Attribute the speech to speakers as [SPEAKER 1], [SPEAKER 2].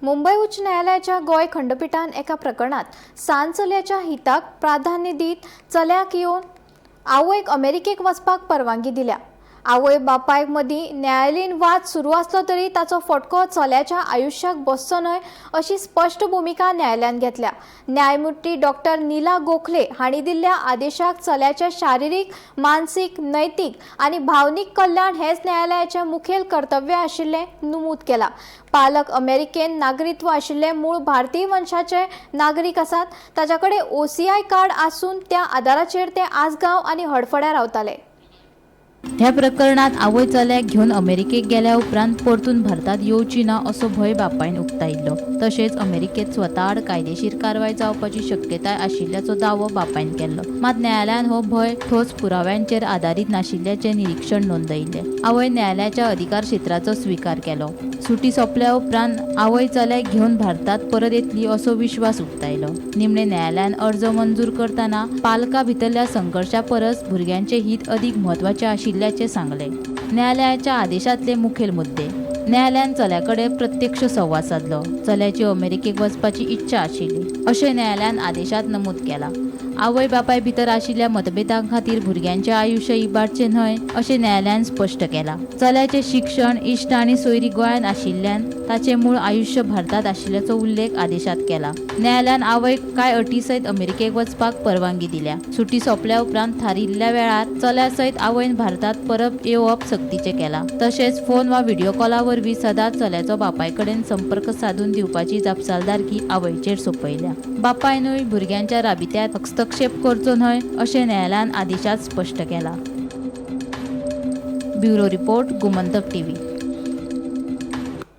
[SPEAKER 1] मुंबय उच्च न्यायालयाच्या गोंय खंडपिठान एका प्रकरणात सान चल्याच्या हिताक प्राधान्य दीत चल्याक येवन आवयक अमेरिकेक वचपाक परवानगी दिल्या. आवय बापायक मदीं न्यायालयीन वाद सुरू आसलो तरी ताचो फटको चल्याच्या आयुश्याक बसचो न्हय अशी स्पश्ट भुमिका न्यायालयान घेतल्या. न्यायमूर्ती डॉक्टर नीला गोखले हांणी दिल्ल्या आदेशाक चल्याचे शारिरीक, मानसीक, नैतीक आनी भावनीक कल्याण हेच न्यायालयाचें मुखेल कर्तव्य आशिल्लें नमूद केलां. पालक अमेरिकेन नागरिकत्व आशिल्ले मूळ भारतीय वंशाचे नागरीक आसात. ताच्या कडेन ओसीआय कार्ड आसून त्या आदाराचेर ते आसगांव आनी हडफड्यां रावताले.
[SPEAKER 2] ह्या प्रकरणात आवय चल्याक घेवन अमेरिकेक गेल्या उपरांत परतून भारतात येवची ना असो भंय बापायन उक्तायल्लो. तशेंच अमेरिकेत स्वता आड कायदेशीर कारवाय जावपाची शक्यताय आशिल्ल्याचो दावो बापायन केल्लो. मात न्यायालयान हो भंय ठोस पुराव्यांचेर आदारीत नाशिल्ल्याचें निरीक्षण नोंदयिल्लें. आवय न्यायालयाच्या अधिकार क्षेत्राचो स्विकार केलो. सुटी सोंपल्या उपरांत आवय चल्याक घेवन भारतात परत येतली असो विश्वास उक्तायलो. निमणे न्यायालयान अर्ज मंजूर करतना पालकां भितरल्या संघर्शा परस भुरग्यांचे हित अदीक म्हत्वाचें आशिल्ल्याचें सांगलें. न्यायालयाच्या आदेशांतले मुखेल मुद्दे. न्यायालयान चल्या कडेन प्रत्यक्ष संवाद सादलो. चल्याची अमेरिकेक वचपाची इच्छा आशिल्ली अशें न्यायालयान आदेशांत नमूद केलां. आवय बापाय भितर आशिल्ल्या मतभेदां खातीर भुरग्यांचें आयुश्य इबाडचें न्हय अशें न्यायालयान स्पश्ट केलां. चल्याचें शिक्षण, इश्ट आनी सोयरी गोंयांत आशिल्ल्यान ताचें मूळ आयुश्य भारतांत आशिल्ल्याचो उल्लेख आदेशांत केला. न्यायालयान आवयक कांय अटी सयत अमेरिकेक वचपाक परवानगी दिल्या. सुटी सोंपल्या उपरांत थारिल्ल्या वेळार चल्या सयत आवयन भारतांत परत येवप सक्तीचें केलां. तशेंच फोन वा व्हिडियो कॉला वरवीं सदांच चल्याचो बापाय कडेन संपर्क सादून दिवपाची जापसालदारकी आवयचेर सोंपयल्या. बापायनूय भुरग्यांच्या राबित्यांत हस्तक्षेप करचो न्हय अशें न्यायालयान आदेशांत स्पश्ट केलां. Bureau report, Gomantak TV.